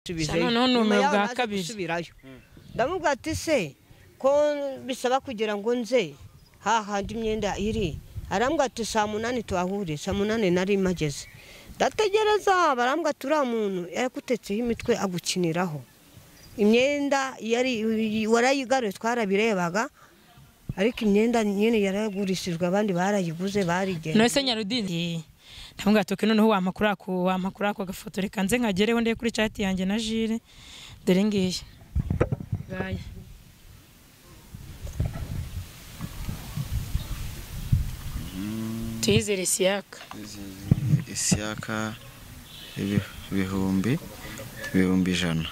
Noneho numiwe bwa kabiri. Ndamubwira ati se ko bisaba kugira ngo nze hahandi imyenda iri, arambwira ati saa 8 tuhahure. Saa 8 nari mageze, ndategereza, barambwira ati uriya muntu yakutetseho imitwe agukiniraho imyenda yari warayigaruye, twarabirebaga ariko imyenda nyine yaragurishijwe abandi barayiguze barigenda. None se Nyarudindi ndamubwira ati noneho wampa kuri ako gafoto, reka nze nkagereho ndebe kuri chat yanjye na Jire, dore ngiye gaye. Tuyizere Isiyaka. Isiyaka 100,000.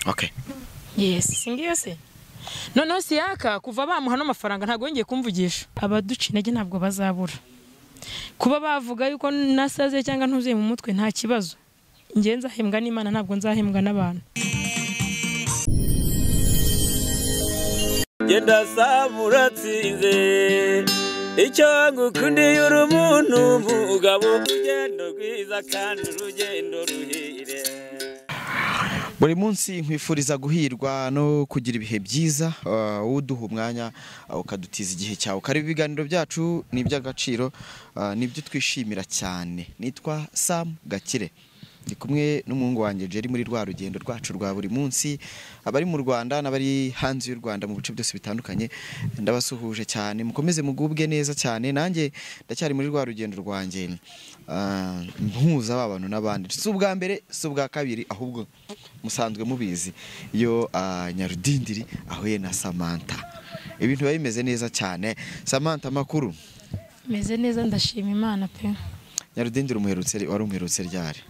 Okay. Yes, singiyo se. Noneho Isiyaka kuva bamuha no mafaranga ntago yongeye kumvugisha. Abaduca intege ntabwo bazabura. Kuba bavuga yuko nasaze cyangwa ntuzuye mu mutwe nta kibazo. Nge nzahembwa n'Imana ntabwo nzahembwa n'abantu. Genda samuratsinze icyo ngukundiye uri umuntu mugabo, urugendo rwiza kandi urugendo ruhire. Buri munsi nkwifuriza guhirwa no kugira ibihe byiza, uduha umwanya ukadutiza igihe cyawe ukareba ibiganiro byacu ni iby'agaciro, nibyo twishimira cyane. Nitwa Sam Gakire, ndi kumwe n'umuhungu wanjye Jerry muri rwa rugendo rwacu rwa buri munsi, abari mu Rwanda n'abari hanze y'u Rwanda mu bice byose bitandukanye ndabasuhuje cyane, mukomeze mugubwe neza cyane. Nanjye ndacyari muri rwa rugendo rwanjye mpuza abantu n'abandi, si ubwa mbere si ubwa kabiri, ahubwo musanzwe mubizi iyo Nyarudindiri ahuye na Samantha ibintu biba bimeze neza cyane. Samantha, amakuru? Meze neza ndashima Imana pe. Nyarudindiri umuherutse wari umuherutse ryari?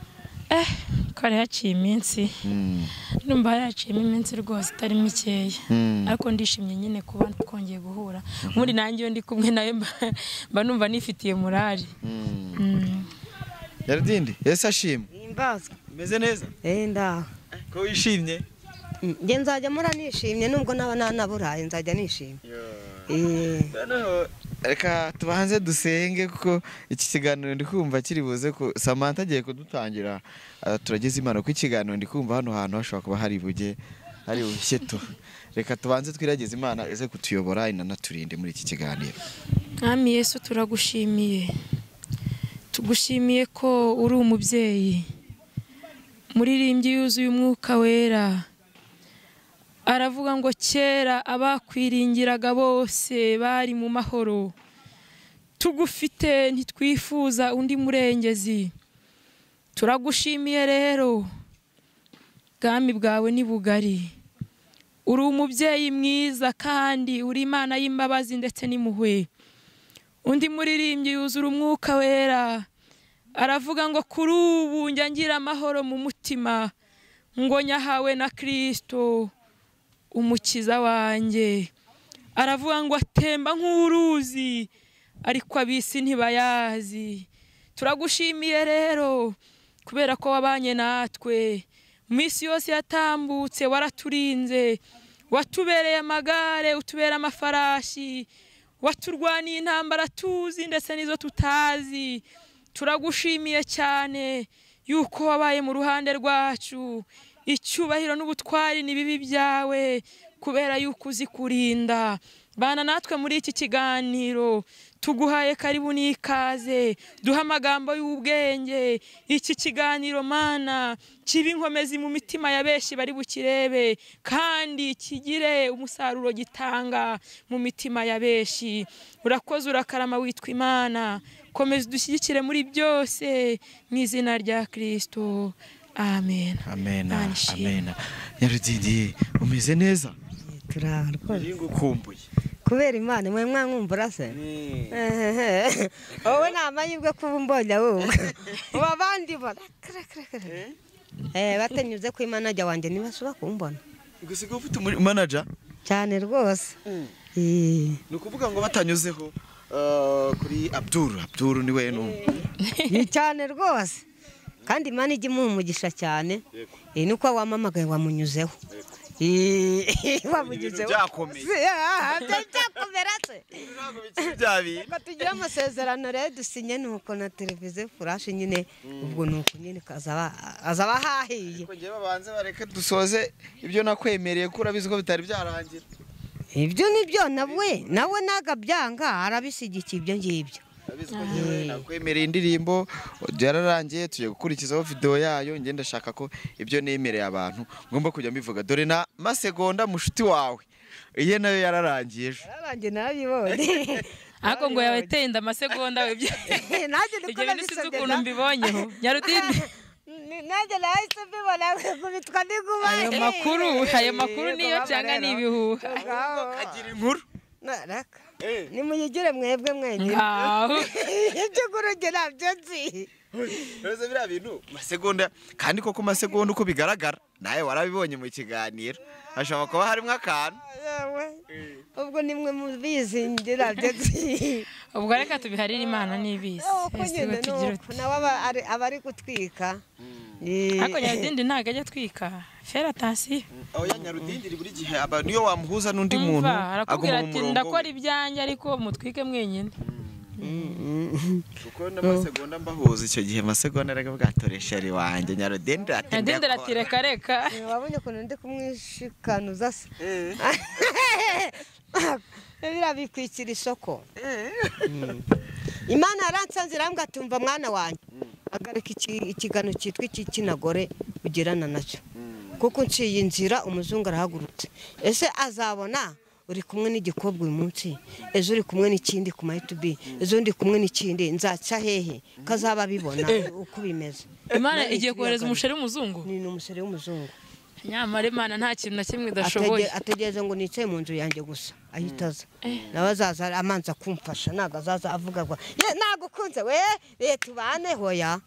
Kare haciye iminsi, numva haciyemo iminsi rwose itari mikeya, ariko ndishimye nyine kuba twongeye guhura. Ubundi nanjye iyo ndi kumwe nawe mba numva nifitiye morali. Nyarudindi, Yesu ashimwe. Imbazwa. Meze neza? Ndaho. Ko wishimye? Nge nzajya mura nishimye nubwo naba nanaburaye nzajya nishimye. Reka tubanze dusenge kuko iki kiganiro ndi kumva kiri buze ko Samantha agiye kudutangira, turageze Imana ko ikiganiro ndi kumva hano hantu hashobora kuba hari buge hari ubushyeto. Reka tubanze twirageze Imana ize kutuyobora inanaturinde muri iki kiganiro. Mwami Yesu turagushimiye, tugushimiye ko uri umubyeyi muririmbyi yuzuye umwuka wera. Aravuga ngo kera abakwiringiraga bose bari mu mahoro, tugufite ntitwifuza undi murengezi. Turagushimiye rero, bwami bwawe ni bugari, uri umubyeyi mwiza kandi uri Imana y'imbabazi ndetse n'impuhwe. Undi muririmbyi yuzura umwuka wera aravuga ngo kuri ubu njya ngira amahoro mu mutima, ngo nyahawe na Kristo umukiza wanjye. Aravuga ngo atemba nk'uruzi ariko abisi ntibayazi. Turagushimiye rero kubera ko wabanye natwe mu minsi yose yatambutse, waraturinze, watubereye amagare, utubera amafarashi, waturwaniye intambara tuzi ndetse n'izo tutazi. Turagushimiye cyane yuko wabaye mu ruhande rwacu. Icyubahiro n'ubutwari ni bibi byawe kubera yuko uzi kurinda. Bana natwe muri iki kiganiro, tuguhaye karibu n'ikaze, duha amagambo y'ubwenge. Iki kiganiro Mana kibe inkomezi mu mitima ya benshi bari bukirebe, kandi kigire umusaruro gitanga mu mitima ya benshi. Urakoze urakarama witwa Imana, komeza udushyigikire muri byose mu izina rya Kristo. Amen. Amen. Amen. Nyarudindi umeze neza? Turarwose. Ngukumbuye. Kubera Imana mwe mwankumbura se? Wowe nta mahirwe kuba umbonye wowe. Ubu abandi bo batanyuze ku manager wanjye ntibashobora kumbona. Gusiga ufite manager? Cyane rwose. Ni ukuvuga ngo batanyuzeho kuri Abdul, Abdul ni we no. Ni cyane rwose. Kandi Imana ijya imuha umugisha cyane. Nuko wamamagaye wamunyuzeho. Wamugize byakomeye. Byakomera se. Ntabwo bikiri bya bintu. Reka tugire amasezerano rero dusinye, nuko na televiziyo furashi nyine ubwo nuko nyine azaba hahiye. Ariko njyewe babanze bareke dusoze ibyo nakwemereye ko urabizi ko bitari byarangira. Ibyo nibyo nawe nagabyanga arabisigikiye ibyo ngibyo. Urabizi ko njyewe nakwemereye indirimbo byararangiye, tugiye gukurikizaho video yayo. Njye ndashaka ko ibyo nemereye abantu ngomba kujya mbivuga. Dore na masegonda mushuti wawe iye nayo yararangiye ejo. Yararangiye narabibonye. Ariko ngo yawe tenda amasegonda we ibyo. Nanjye niko Ibyo bintu sinzi nabisabye. ukuntu mbibonyeho. Nyarudindi. Nanjye nahise mbibona kubitwa n'inkuba. Ayo makuru niyo cyangwa ni ibihuha. Kagira inkuru. Naraka. Nimuyigire mwebwe mwenyine. Ngaho. Ibyo kuruge nabyo nzi. Rero biriya bintu masegonda, kandi koko masegonda uko bigaragara nawe warabibonye mu kiganiro, hashobora kuba harimo akantu. Yewe. Ubwo nimwe mubizi njye nabyo nzi. Ubwo reka tubiharire Imana n'ibizi. Uko nyine nuko nawe aba ari gutwika. Ariko Nyarudindi ntabwo ajya atwika. Fera attention. Oya, Nyarudindiri buri gihe aba niyo wamuhuza n'undi muntu Umva, arakubwira aguma mu ati murongo. ndakora ibyanjye ariko mutwike mwenyine. Kuko n'amasegonda mbahuza icyo gihe masegonda aravuga atoresha ari wanjye Nyarudindiri ati Nyarudindiri ati reka reka. Wabonye ukuntu ndi kumwishikanuza se. Biriya bikwikira isoko. Imana yaransanze irambwira ati umva mwana wanjye, hagarika ikigano cyitwa icy'inagore ugirana nacyo, kuko nciye inzira umuzungu arahagurutse. Ese azabona uri kumwe n'igikobwa uyu munsi, ejo uri kumwe n'ikindi ku ma YouTube, ejo ndi kumwe n'ikindi, nzaca hehe kazaba abibona uko bimeze. Imana igiye kohereza umusheri w'umuzungu. Ni umusheri w'umuzungu. Nyamara Imana nta kintu na kimwe idashoboye. Ategereze ngo nicaye mu nzu yanjye gusa ahita aza. Nawe azaza amanza kumfasha, ntabwo azaza avuga ngo ye nagukunze we tubane hoya.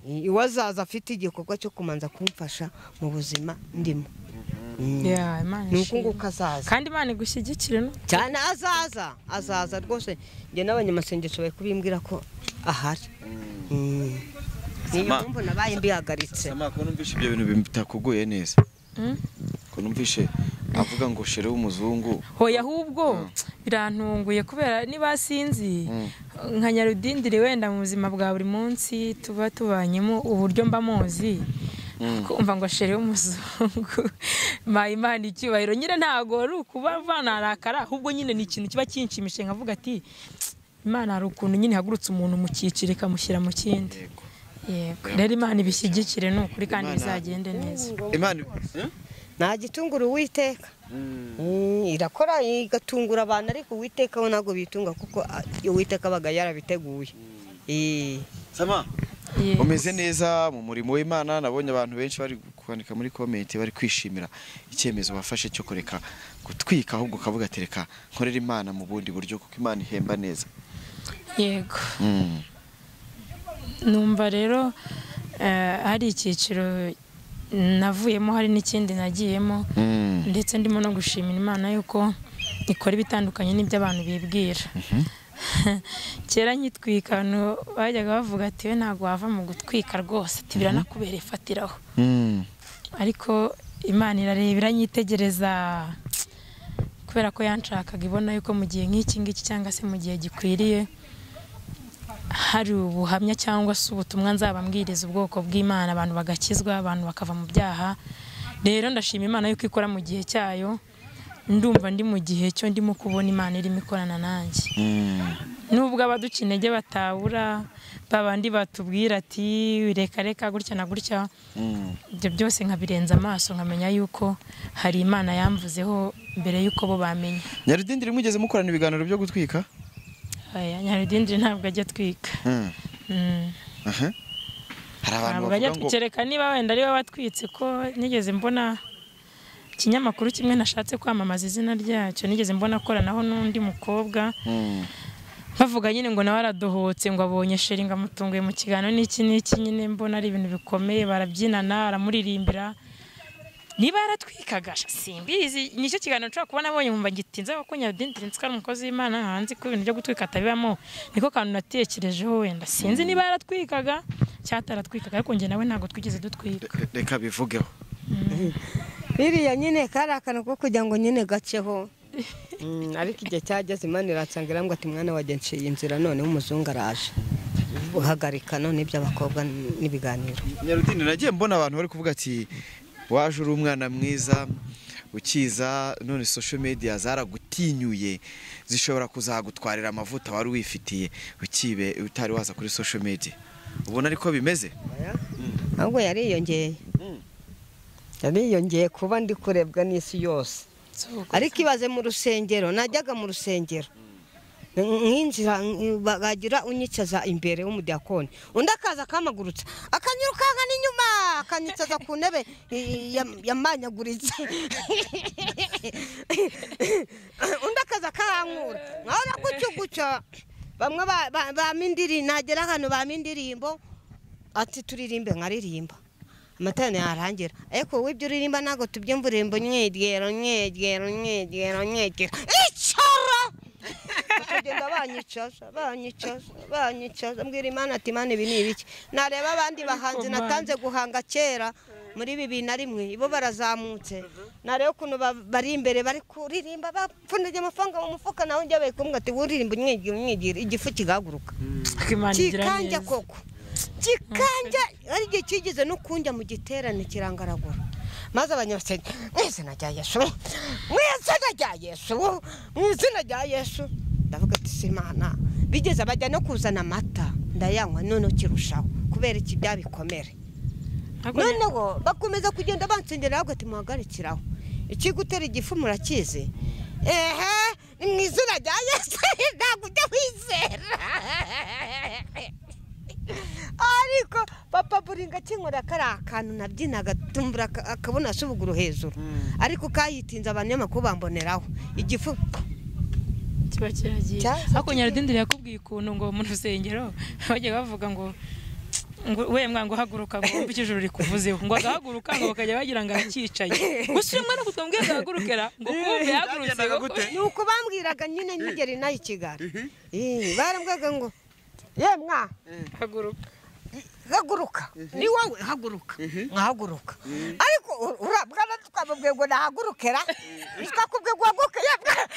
Iwe azaza afite igikorwa cyo kumanza kumfasha mu buzima ndimo. Ya Imana Ni uko ishimwe. nguko azaza. Kandi Imana igushyigikire no. Cyane azaza rwose. Njye n'abanyamasengesho bari kubimbwira ko ahari. Niyo mpamvu nabaye mbihagaritse. Sama ko numvishe ibyo bintu bitakuguye neza. Ko numvishe avuga ngo shere w'umuzungu. Hoya ahubwo birantunguye kubera niba sinzi nka Nyarudindiri wenda mu buzima bwa buri munsi tuba tubanyemo uburyo mba muzi. Kumva ngo shere w'umuzungu ma Imana icyubahiro nyine ntago ari ukuba vanarakara, ahubwo nyine ni ikintu kiba kinshimishije nkavuga ati Imana hari ukuntu nyine ihagurutse umuntu mu cyiciro ikamushyira mu kindi. Yego. Rero Imana ibishyigikire ni ukuri kandi bizagende neza. Imana nta gitungura Uwiteka. Irakora igatungura abantu, ariko Uwiteka we ntabwo bitunga kuko Uwiteka abaga yarabiteguye. Sama umeze neza mu murimo w'Imana. Nabonye abantu benshi bari kwandika muri comment bari kwishimira icyemezo wafashe cyo kureka gutwika, ahubwo ukavuga ati reka nkorera Imana mu bundi buryo kuko Imana ihemba neza. Yego. Numva rero hari icyiciro navuyemo, hari n'ikindi nagiyemo, ndetse ndimo no gushimira Imana yuko ikora ibitandukanye n'ibyo abantu bibwira. Kera nkitwika bajyaga bavuga ati we ntabwo wava mu gutwika rwose, ati biranakubereye fatiraho. Ariko Imana irareba iranyitegereza, kubera ko yanshakaga ibona yuko mu gihe nk'iki ngiki cyangwa se mu gihe gikwiriye hari ubuhamya cyangwa se ubutumwa nzabambwiriza ubwoko bw'Imana, abantu bagakizwa, abantu bakava mu byaha. Rero ndashima Imana yuko ikora mu gihe cyayo. Ndumva ndi mu gihe cyo ndimo kubona Imana irimo ikorana nanjye. Nubwo abaduca intege batabura, babandi batubwira ati reka reka gutya na gutya, ibyo byose nkabirenza amaso nkamenya yuko hari Imana yamvuzeho mbere yuko bo bamenya. Nyarudindiri mwigeze mukorana ibiganiro byo gutwika? Oya, Nyarudindiri ntabwo ajya atwika. Hari abantu bavuga ngo kereka niba wenda ari we watwitse, ko nigeze mbona ikinyamakuru kimwe nashatse kwamamaza izina ryacyo, nigeze mbona akoranaho n'undi mukobwa bavuga nyine ngo nawe aradohotse, ngo abonye sheri ngo amutunguye mu kiganiro n'iki n'iki, nyine mbona ari ibintu bikomeye, barabyinana, aramuririmbira. Niba yaratwikaga simbizi, nicyo kiganiro nshobora kubona abonye nkumva ngitinze kuko Nyarudindiri nzi ko ari umukozi w'Imana, nzi ko ibintu byo gutwika atabibamo, niko kantu natekerejeho wenda sinzi niba yaratwikaga cyangwa ataratwikaga, ariko njye nawe ntabwo twigeze dutwika. Reka bivugeho. Biriya nyine kari akantu ko kugira ngo nyine gaceho. Ariko igihe cyageze Imana iransanga irambwira ati mwana wanjye nciye inzira noneho umuzungu araje. Uhagarika none iby'abakobwa n'ibiganiro. Nyarudindi nagiye mbona abantu bari kuvuga ati waje uri umwana mwiza ukiza none social media zaragutinyuye zishobora kuzagutwarira amavuta wari wifitiye ukibe utari waza kuri social media. Ubona ariko bimeze? Ahubwo yariyongeye. Yariyongeye kuba ndi kurebwa n'isi yose. Ariko ibaze mu rusengero, najyaga mu rusengero. Nkinjira bagira unyicaza imbere w'umudiakoni, undi akaza akamagurutsa akanyirukanka n'inyuma akanyicaza ku ntebe yamanyaguritse, undi akaza akarankura nkahora gutyo gutyo. Bamwe bampa nagera ahantu bampa indirimbo ati turirimbe nkaririmba amatara yarangira, ariko wowe ibyo uririmba ntabwo tubyumva, uririmba nyegero nyegero nyegero nyegero icara. Bakagenda banyicaza banyicaza banyicaza, mbwira Imana ati Imana ibi ni ibiki. Nareba abandi bahanzi natanze guhanga kera muri 2001 ibo barazamutse, nareba ukuntu bari imbere bari kuririmba bapfundiye amafaranga mu mufuka, nawe njya bayikumwe ati uririmba umwigira umwigira igifu kigahaguruka kikanja koko kikanja. Ari igihe kigeze no kunjya mu giterane kirangaragura, maze abanyabasenge mu izina rya Yesu, mu izina rya Yesu, mu izina rya Yesu. Ndavuga ati si Imana bigeze bajya no kuzana amata ndayanywa none kirushaho kubera iki byabikomere. Noneho bakomeza kugenda bansengera ahubwo ati muhagarikiraho ikigutera igifu murakizi, ehe ni mu izina rya Yesu ntabwo ujya wizera. Ariko papa buringa kinkora kari akantu nabyinaga tumbura akabona asubuguru hejuru, ariko kayitinze abanyamakuru bamboneraho igifu kiba kiragiye. Ariko Nyarudindiri yakubwiye ukuntu ngo mu rusengero bajya bavuga ngo we mwango haguruka ngo wumve ijuru rikuvuzeho, ngo agahaguruka ngo bakajya bagira ngo aracyicaye gusa uyu mwana gutambwiye agahagurukera ngo kumve yahagurutse. Nuko bambwiraga nyine nkigera inaha i Kigali, barambwiraga ngo ye mwa haguruka haguruka ni wowe haguruka nkahaguruka, ariko urabwana twababwiye ngo nahagurukera twakubwiye ngo haguruke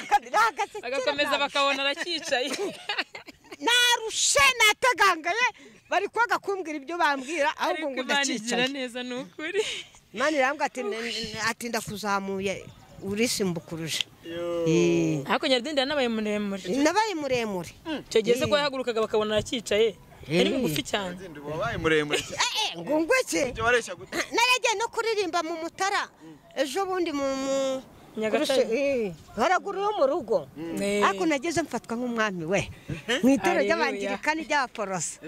kandi nahagaze, agakomeza bakabona aracyicaye. Narushe nategangaye bari kwaga kumbwira ibyo bambwira ahubwo ngo ndacicaye neza nukuri. Imana irambwira ati ndakuzamuye urisimbukuruje. Ariko Nyarudindi nabaye muremure, nabaye muremure icyo gihe se ko yahagurukaga bakabona aracyicaye yari mugufi cyane. Wabaye muremure ngo ngweke naragiye no kuririmba mu Mutara ejo bundi mu Nyagatare haraguru yo mu rugo, ariko nageze mfatwa nk'umwami we mu itorero ry'abangirikani ry'abaporoso.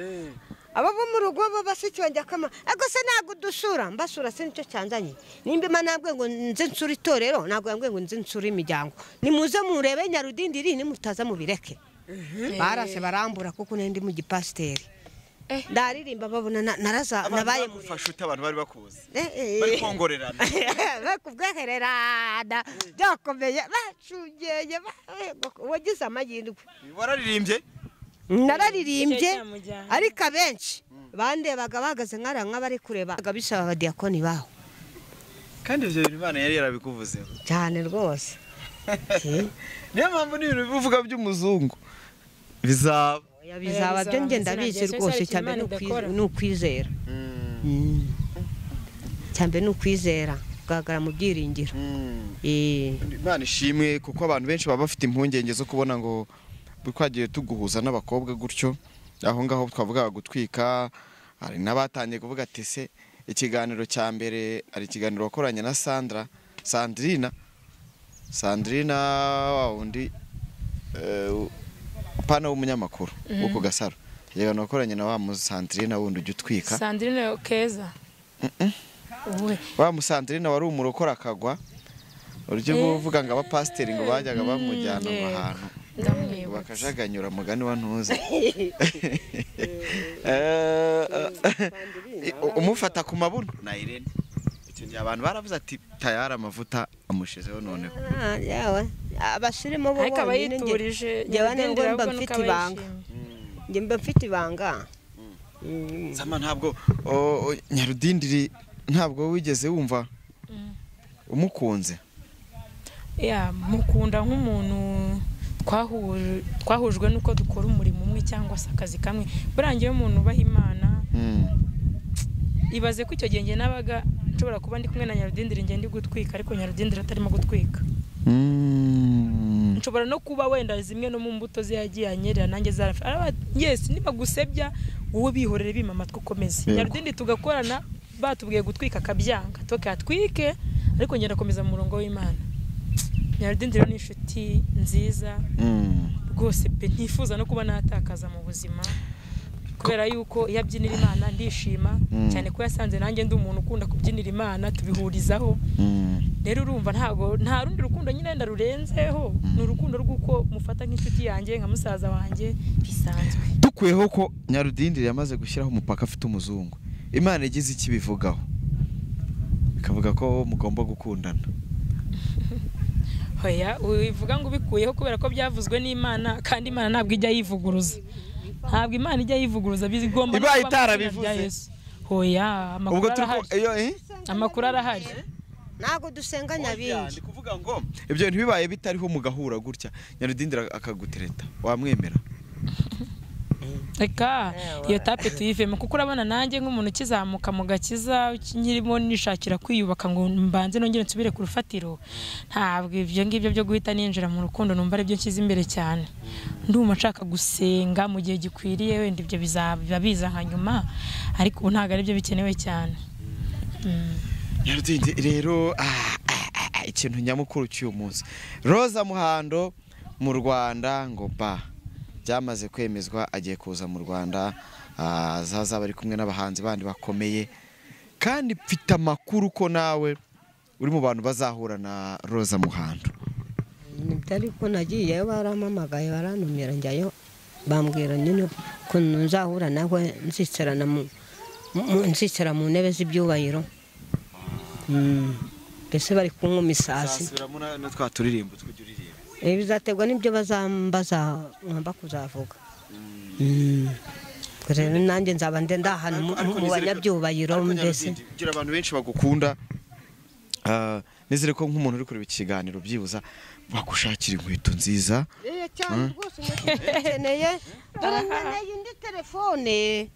Abo bo mu rugo bo bashiki banjye akama ariko se ntabwo dusura mbasura se nicyo cyanzanye, nimba Imana yambwiye ngo nze nsure itorero ntabwo yambwiye ngo nze nsure imiryango, nimuze murebe Nyarudindiri nimutaza mubireke. Barase barambura kuko nari mu gipasiteri ndaririmba babona naraza nabaye mufasha ute abantu bari bakuzi bari kongorerana bakubwehererana byakomeye bacungeye wagize amahirwe. Wararirimbye? Nararirimbye ariko abenshi bandebaga bahagaze nkara nk'abari kureba bisaba abadiyakoni baho. Kandi ibyo bintu Imana yari yarabikuvuzeho cyane rwose. Niyo mpamvu n'ibintu bivuga by'umuzungu bizaba bizaba byo nge ndabizi rwose. Cyambere ni ukwizera, cyambere ni ukwizera kugaragara mu byiringiro. Imana ishimwe kuko abantu benshi baba bafite impungenge zo kubona ngo twagiye tuguhuza n'abakobwa gutyo aho ngaho twavuga gutwika. Hari n'abatangiye kuvuga ati se ikiganiro cya mbere ari ikiganiro wakoranye na Sandra Sandrina wa wundi pana w'umunyamakuru wo ku Gasaro, ikiganiro wakoranye na wa Sandrina wundi ujya utwika Sandrine Keza wa Musandrina wari umurokora akagwa uryo uvuga ngo abapasiteri ngo bajyaga bamujyana ngo ahantu bakajaganyura mugani wa ntuza umufata ku mabuno na Irene. Icyo gihe abantu baravuze ati tayari amavuta amushizeho noneho. Yawe abashirimo bo bonyine nge mba mfite ibanga, nge mba mfite ibanga. Sama ntabwo Nyarudindiri ntabwo wigeze wumva Umukunze? Ya, mukunda nk'umuntu twahujwe nuko dukora umurimo umwe cyangwa se akazi kamwe. Burangiye umuntu ubaha Imana. Ibaze ko icyo gihe njye nabaga nshobora kuba ndi kumwe na Nyarudindiri njye ndi gutwika, ariko Nyarudindiri atarimo gutwika. Nshobora no kuba wenda zimwe no mu mbuto ze yagiye anyerera nanjye zarafa. Yes, niba gusebya wowe bihorere bima amatwi ukomeze. Nyarudindi tugakorana batubwiye gutwika akabyanga, tukatwike ariko ngenda komeza mu murongo w'Imana. Nyarudindiri ni inshuti nziza rwose pe, ntifuza no kuba natakaza mu buzima, kubera yuko iyo abyinira Imana ndishima cyane ko yasanze nanjye ndi umuntu ukunda kubyinira Imana, tubihurizaho. Rero urumva ntago nta rundi rukundo nyine ndarurenzeho, ni urukundo rw'uko mufata nk'inshuti yanjye, nka musaza wanjye bisanzwe. Dukwiyeho ko Nyarudindiri yamaze gushyiraho umupaka afite umuzungu, Imana igize ikibivugaho ikavuga ko mugomba gukundana. Hoya ubivuga ngo ubikuyeho kubera ko byavuzwe n'Imana, kandi Imana ntabwo ijya yivuguruza. Ntabwo Imana ijya yivuguruza, bigomba kuba itarabivuze. Hoya amakuru arahari. Amakuru arahari. Ntabwo dusenga nyabingi. Ndi kuvuga ngo ibyo bintu bibaye bitariho mugahura gutya, Nyarudindiri akagutereta, wamwemera? Reka iyo tape tuyivemo, kuko urabona nanjye nk'umuntu ukizamuka mu gakiza nkirimo nishakira kwiyubaka ngo mbanze nongere nsubire ku rufatiro, ntabwo ibyo ngibyo byo guhita ninjira mu rukundo numva ari byo nshyize imbere cyane. Ndumva nshaka gusenga mu gihe gikwiriye, wenda ibyo bizaba biza nka nyuma, ariko ubu ntabwo ari byo bikenewe cyane. Nyarudindi rero ikintu nyamukuru cy'uyu munsi, Roza Muhando mu Rwanda ngo ba byamaze kwemezwa agiye kuza mu Rwanda, azazaba ari kumwe n'abahanzi bandi bakomeye, kandi mfite amakuru ko nawe uri mu bantu bazahura na Roza Muhando. Nibyo, ko nagiyeyo barampamagaye barantumira njyayo, bambwira nyine ko nzahura nawe nzicara mu ntebe z'ibyubahiro. Mbese bari kunywa imisasi. Zasubiramo na twa turirimbo tw'ujya uririmba. Bizaterwa n'ibyo bazambaza ngomba kuzavuga. Rero nanjye nzaba ndenda ahantu mu banyabyubahiro mbese. Kugira abantu benshi bagukunda, nizere ko nk'umuntu uri kureba ikiganiro byibuza bagushakira inkweto nziza. Cyane rwose nkeneye, dore nkeneye indi telefone.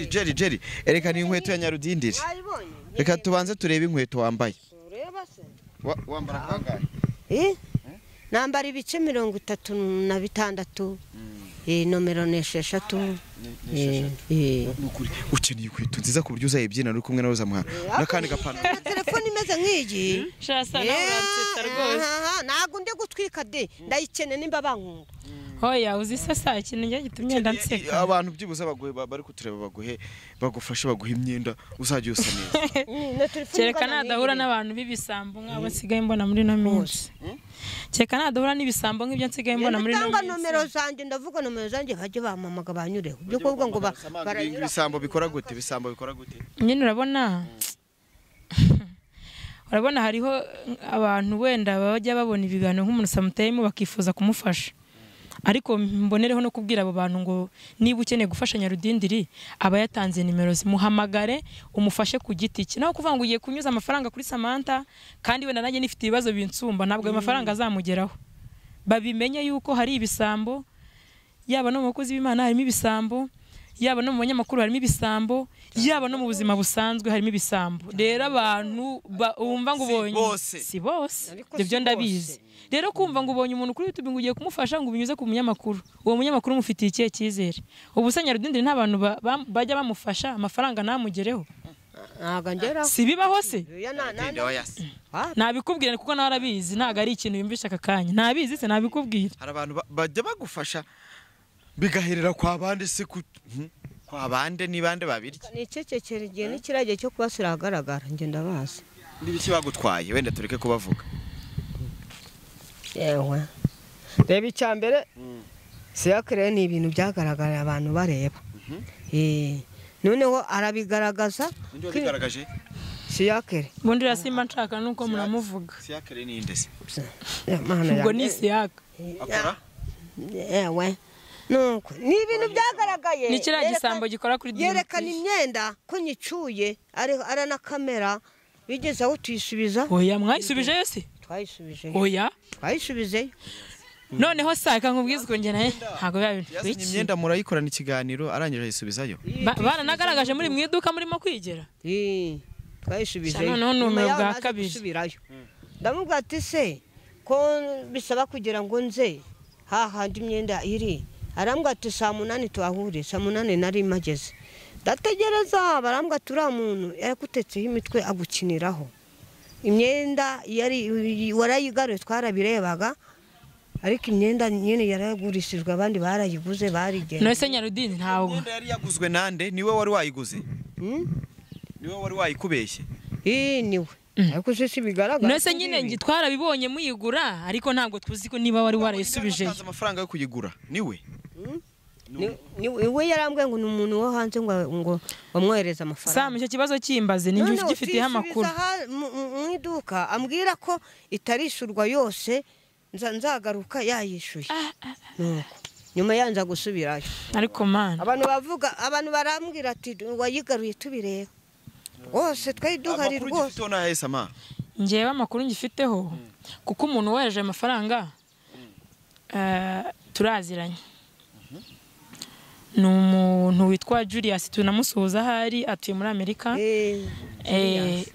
Jerry Jerry ereka ni inkweto ya Nyarudindiri. Reka tubanze turebe inkweto wambaye. Wambara kangahe? Nambara ibice 36, nomero ni 6. Ukeneye inkweto nziza ku buryo uzayibyina uri kumwe na Roza Muhando n'akandi gapantaro. Telefone imeze nk'iyi. Shasa nawe uransetsa rwose. Ntabwo ndi gutwika de, ndayikeneye nimba bankunda. Hoya uzi sasa ikintu njye gitumye ndanseka. Abantu byibuze baguhe bari kutureba baguhe bagufashe baguhe imyenda uzajya usa neza. Kereka nadahura n'abantu b'ibisambo nk'abo nsigaye mbona muri no minsi. Kereka nadahura n'ibisambo nk'ibyo nsigaye mbona muri no minsi. Ndanga nomero zanjye, ndavuga nomero zanjye bajye bamamaga banyureho. Byo kuvuga ngo baranyura. Ibisambo bikora gute? Ibisambo bikora gute? Nyine urabona urabona hariho abantu wenda bajya babona ibiganiro nk'umuntu samuteyemo bakifuza kumufasha. Ariko mbonereho no kubwira abo bantu ngo niba ukeneye gufasha Nyarudindiri aba yatanze nimero zimuhamagare umufashe ku giti cye. Naho kuvuga ngo ugiye kunyuza amafaranga kuri Samantha kandi wenda nanjye nifite ibibazo binsumba, ntabwo ayo mafaranga azamugeraho. Babimenye yuko hari ibisambo, yaba no mu bakozi b'Imana harimo ibisambo, yaba no mu banyamakuru harimo ibisambo, yaba no mu buzima busanzwe harimo ibisambo. Rero abantu bumva ngo ubonye si bose, ibyo ndabizi. Rero kumva ngo ubonye umuntu kuri YouTube ngo ugiye kumufasha ngo ubinyuze ku munyamakuru, uwo munyamakuru umufitiye ikihe cyizere? Ubu se Nyarudindiri nta bantu bajya bamufasha amafaranga namugereho? Si bibaho se? Nabikubwira kuko nawe arabizi, ntago ari ikintu yumvisha aka kanya. Ntabizi se nabikubwira. Hari abantu bajya bagufasha bigaherera kwa bande se kwa bande ni bande babirya. Ni icecekere igihe n'ikiragiye cyo kubasira ahagaragara, njye ndabazi. N'ibiki bagutwaye wenda tureke kubavuga. Yewe reba icya mbere siyakire ni ibintu byagaragara abantu bareba. Noneho arabigaragaza. Ninde wabigaragaje? Siyakire. Ubundi rasimba nshaka nuko muramuvuga. Siyakire ni inde se? Ubwo ni siyaka. Akora? Yewe nuko ni ibintu byagaragaye. Ni kiriya gisambo gikora kuri yerekana imyenda ko nyicuye ari na kamera Bigeze aho tuyisubiza. Oya, mwayisubijeyo se? Twayisubijeyo. Oya, twayisubizeyo. Noneho sa reka nkubwize uko njye nawe ntabwo biba Yazanye biki. imyenda murayikorana ikiganiro, arangije ayisubizayo. Baranagaragaje muri mu iduka murimo kwigira. Twayisubijeyo. Noneho numiwe Nyuma yaho bwa naje kabiri. gusubirayo. Ndamubwira ati se ko bisaba kugira ngo nze hahandi imyenda iri, arambwira ati saa 8 tuhahure. Saa 8 nari mpageze, ndategereza, barambwira ati uriya muntu yaragutetseho imitwe agukiniraho imyenda yari warayigaruye, twarabirebaga, ariko imyenda nyine yaragurishijwe, abandi barayiguze barigenda. None se Nyarudini ntabwo Imyenda yari yaguzwe nande? Niwe wari wayiguze? Niwe wari wayikubeshye? Niwe. Ariko se si bigaragara. None se nyine ngi twarabibonye muyigura, ariko ntabwo tuzi ko niba wari warayisubijeyo. Yatanze amafaranga yo kuyigura niwe? We yarambwiye ngo ni umuntu wo hanze ngo bamwohereze amafaranga. Sam, icyo kibazo kimbaze ni njye Noneho ugifitiyeho amakuru. tuyisubiza mu iduka, ambwira ko itarishurwa yose, nzagaruka yayishuye. Nuko nyuma yanza gusubirayo. Ariko man, Abantu bavuga, abantu barambwira ati wayigaruye tubireba rwose, twari duhari Amakuru rwose. ugifiteho ni ayahe, Sama? Njyewe amakuru ngifiteho, kuko umuntu wohereje amafaranga turaziranye, ni umuntu witwa Julius, tunamusuhuza ahari, atuye muri Amerika.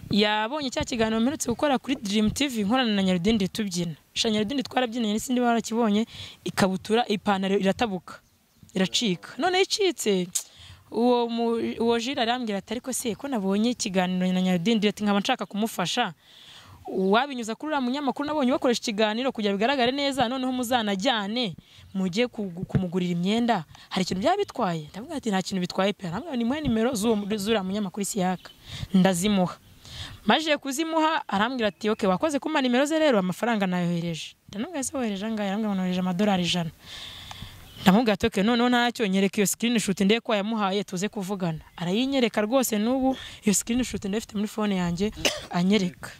Yabonye cya kiganiro mperutse gukora kuri Dream TV nkorana na Nyarudindi tubyina. Sha Nyarudindi twarabyinanye, n'isindi barakibonye, ikabutura ipantaro iratabuka iracika. None icitse, uwo Jira arambwira ati ariko se ko nabonye ikiganiro na Nyarudindi, ati nkaba nshaka kumufasha, wabinyuza kuri uriya munyamakuru nabonye bakoresha ikiganiro kugira bigaragare neza, noneho muzanajyane mujye kumugurira imyenda, hari ikintu byaba bitwaye? Ndavuga ati nta kintu bitwaye pe. Arambwira ni muhe nimero z'uriya munyamakuru Isiyaka, ndazimuha. Maje kuzimuha arambwira ati okay, wakoze kumpa nimero ze, rero amafaranga nayohereje. Ndamubwira se wohereje angahe? Arambwira ngo nohereje amadolari 100. Ndamubwira ati okay, noneho ntacyo, nyereka iyo screenshot ndebe ko yamuhaye tuze kuvugana. Arayinyereka rwose, n'ubu iyo screenshot ndayifite muri phone yanjye, anyereka.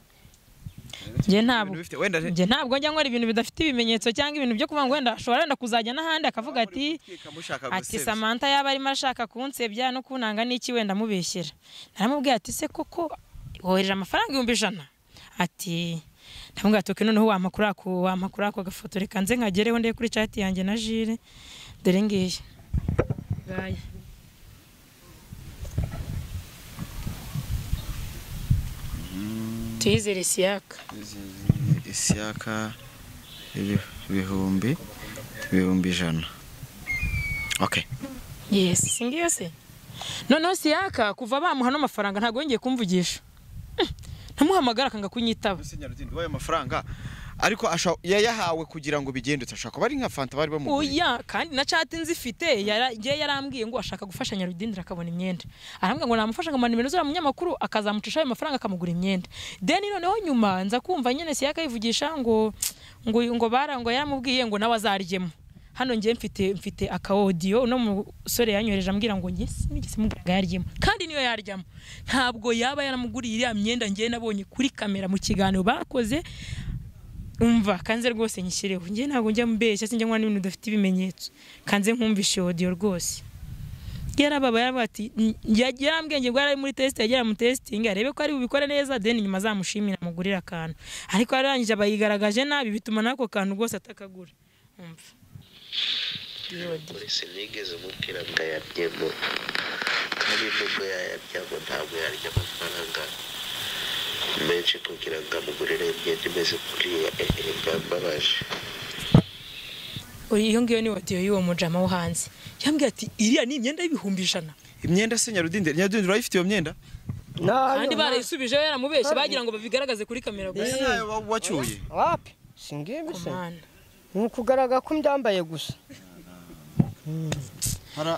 Njye ntabwo Ibintu bifite- wenda njye ntabwo njya nkora ibintu bidafite ibimenyetso cyangwa ibintu byo kuvuga ngo wenda ashobora wenda kuzajya n'ahandi akavuga ati gutwika mushaka ati gusebya. Samantha yaba arimo ashaka kunsebya no kunanga n'iki, wenda amubeshyera. Naramubwiye ati se koko wohereje amafaranga 100,000? Ati ndamubwira ati okay, noneho wampa kuri ako gafoto, reka nze nkagereho ndebe kuri chat yanjye na Jire, dore ngiyi ngaya. Tuyizere Isiyaka. Isiyaka 100,000. Okay. Yes, singiyo se. Noneho Siyaka kuva bamuha no mafaranga ntabwo yongeye kumvugisha. Ntamuhamagara akanga kunyitaba. Ese Nyarudindi wayo mafaranga ariko yayahawe kugira ngo bigende, ashaka kuba ari nka fanta bari bamuguriye. Oya, kandi na chat nzifite, yaragiye yarambwiye ngo ashaka gufasha Nyarudindi akabona imyenda. Arambwira ngo namufasha ngo nimero z'uriya munyamakuru akazamucisha ayo mafaranga akamugura imyenda. Then noneho nyuma nza kumva nyene Siyaka yivugisha ngo ngo ngo bara ngo yaramubwiye ngo nawe azaryemo. Hano ngiye mfite aka audio uno musore yanyohereje ambwira ngo nge sinigeze mubwira ngo yaryemo, kandi niyo yaryamo ntabwo yaba yaramuguriye iriya myenda ngiye nabonye kuri kamera mu kiganiro bakoze. Umva kanze rwose nyishyireho, ngiye ntabwo njya mbeshya, sinjya nkora n'ibintu bidafite ibimenyetso, kanze nkumvishe audio rwose. Yarababaye yaravuga ati yarambwiye ngo yari muri test, yagera mu testing arebe ko ari bubikore neza, then nyuma azamushimira amugurira akantu, ariko yarangije abayigaragaje nabi bituma n'ako kantu rwose atakagura. Umva Kuri sinigeze mubwira ngo ayaryemo, kandi nubwo yayaryamo ntabwo yarya amafaranga menshi kugira ngo amugurire imyenda imeze kuriya. Byambabaje. Iyo ngiyo ni audio y'uwo mujama wo hanze, yambwiye ati iriya ni imyenda y'100,000. Imyenda se Nyarudindi, Nyarudindi urayifite iyo myenda? Kandi barayisubijeho yaramubeshye, bagira ngo babigaragaze kuri kamera gusa. Nayo wacyuye. Wapi? Singibi se. Mana. Ni ukugaragara ko mbyambaye gusa. Hari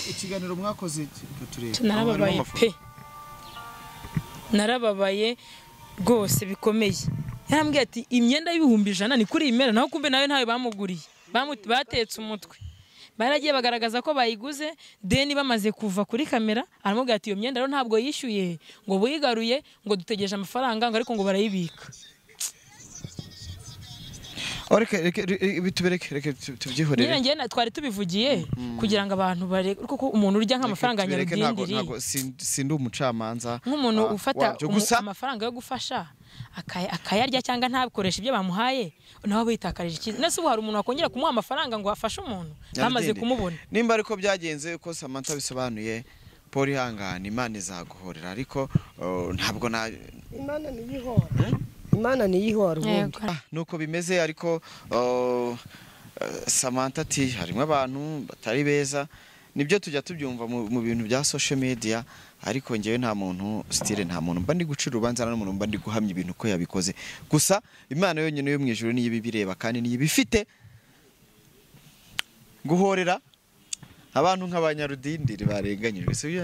ikiganiro mwakoze turebe. Narababaye pe, narababaye rwose bikomeye. Yarambwiye ati imyenda y'100,000 ni kuri iyi mera, naho kumbe nawe ntayo bamuguriye, batetse umutwe. Baragiye bagaragaza ko bayiguze, deni bamaze kuva kuri kamera aramubwira ati iyo myenda rero ntabwo yishyuye, ngo buyigaruye, ngo dutegereje amafaranga, ngo ariko ngo barayibika. Reka bitubereke, reka tubyihorere. Nyine njye twari tubivugiye kugira ngo abantu bare, kuko umuntu urya nk'amafaranga nyarudindiri. Ntago sindi umucamanza. Nk'umuntu ufata amafaranga yo gufasha akayarya cyangwa ntabikoresha ibyo bamuhaye, nawe bitakarije ikiza. Nese ubu hari umuntu wakongera kumuha amafaranga ngo afashe umuntu bamaze kumubona? Nimba ariko byagenze uko Samantha bisobanuye, Paul ihangane, Imana izaguhorera, ariko ntabwo na Imana niyihora. Imana niyihora ubundi. Nuko bimeze, ariko Samantha ati harimo abantu batari beza, nibyo tujya tubyumva mu bintu bya social media, ariko ngewe nta muntu style, nta muntu mba ndi gucira urubanza, nta muntu mba ndi guhamya ibintu ko yabikoze. Gusa Imana yonyine yo mu ijuru niyo ibireba kandi niyo ibifite guhorera abantu nk'abanyarudindiri barenganyijwe. Si byo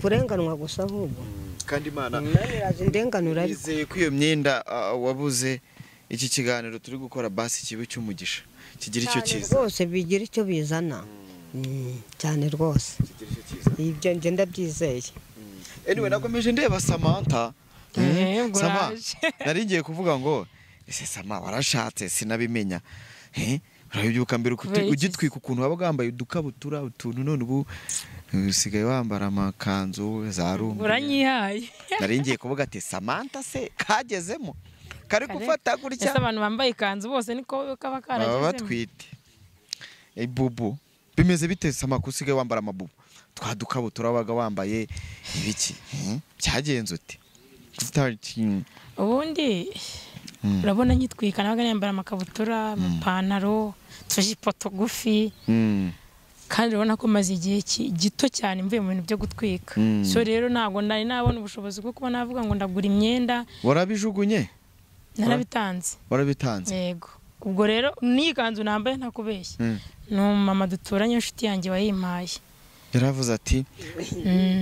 kurenganwa gusa ahubwo kandi Imana irazindenganura. Ariko izeye ko iyo myenda wabuze, iki kiganiro turi gukora basi kibe cy'umugisha, kigira icyo kiza rwose, bigira icyo bizana cyane rwose, ibyo nge ndabyizeye. Anyway, nakomeje ndeba Samantha. Sama, nari ngiye kuvuga ngo ese Sama warashatse sinabimenya. Urabyuka mbere ugitwika ukuntu waba wambaye udukabutura utuntu, none ubu usigaye wambara amakanzu za rumbi. Uranyihaye. Nari ngiye kuvuga ati Samantha se kagezemo kari gufata gutya. Ese abantu bambaye ikanzu bose niko kaba karagezemo? Batwite ibubu bimeze bite Sama ko usigaye wambara amabubu twadukabutura wabaga wambaye ibiki? Byagenze ute? Ubundi urabona nyitwika nabaga nambara amakabutura, amapantaro, tujipo tugufi. Kandi urabona ko maze igihe gito cyane mvuye mu bintu byo gutwika. So rero ntabwo nari nabona ubushobozi bwo kuba navuga ngo ndagura imyenda. Warabijugunye? Narabitanze. Warabitanze? Yego. Ubwo rero n'ikanzu nambaye ntakubeshye. Ni mama duturanye inshuti yanjye wayimpaye. Yaravuze ati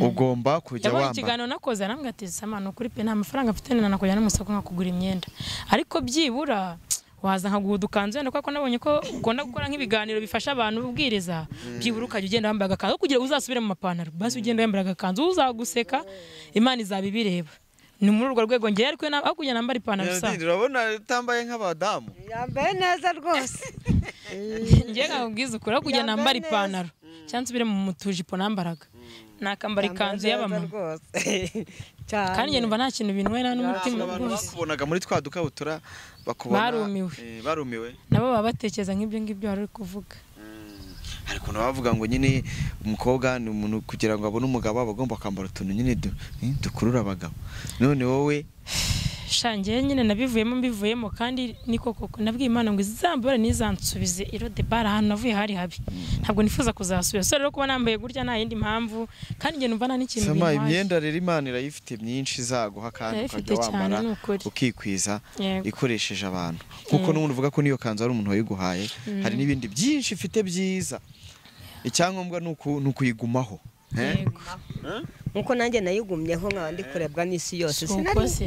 ugomba kujya wambara. Yabonye ikiganiro nakoze arambwira ati Sama ni ukuri pe nta mafaranga mfite nanakujya no mu isoko nkakugura imyenda, ariko byibura waza nkaguha udukanzu wenda, kuko nabonye ko ukunda gukora nk'ibiganiro bifasha abantu ubwiriza, byibura ukajya ugenda wambaye agakanzu kugira uzasubire mu mapantaro, basi ugenda wambaye agakanzu uzaguseka, Imana izabibireba. Ni muri urwo rwego ngiye, ariko aho kujya nambara ipantaro isa. Urabona utambaye nk'abadamu. Yambaye neza rwose. Ngiye nkakubwiza ukuri, aho kujya nambara ipantaro cyangwa nsubire mu tujipo nambaraga, nakambara ikanzu y'abamama. Kandi njye numva nta kintu bintwaye n'umutima rwose. Bakubonaga muri twa dukabutura bakubona barumiwe, nabo baba batekereza nk'ibyo ngibyo wari uri kuvuga. Ariko bavuga ngo nyine umukobwa ni umuntu kugira ngo abone umugabo aba agomba kwambara utuntu nyine dukurura abagabo. None wowe shangiye nyine nabivuyemo mbivuyemo, kandi niko koko nabwiye Imana ngo izambare nizansubize irode bara ahantu navuye hari habi, ntabwo nifuza kuzasubira. So rero kuba nambaye gutya nta yindi mpamvu, kandi njye numva nta n'ikintu bintwaye. Sama imyenda rero Imana irayifite myinshi izaguha kandi ukajya wambara ukikwiza ikoresheje abantu, kuko n'umuntu uvuga ko niyo kanzu ari umuntu wayiguhaye, hari n'ibindi byinshi ifite byiza. Icyangombwa ni ukuyigumaho. Nkuko nanjye nayigumyeho nkaba ndi kurebwa n'isi yose,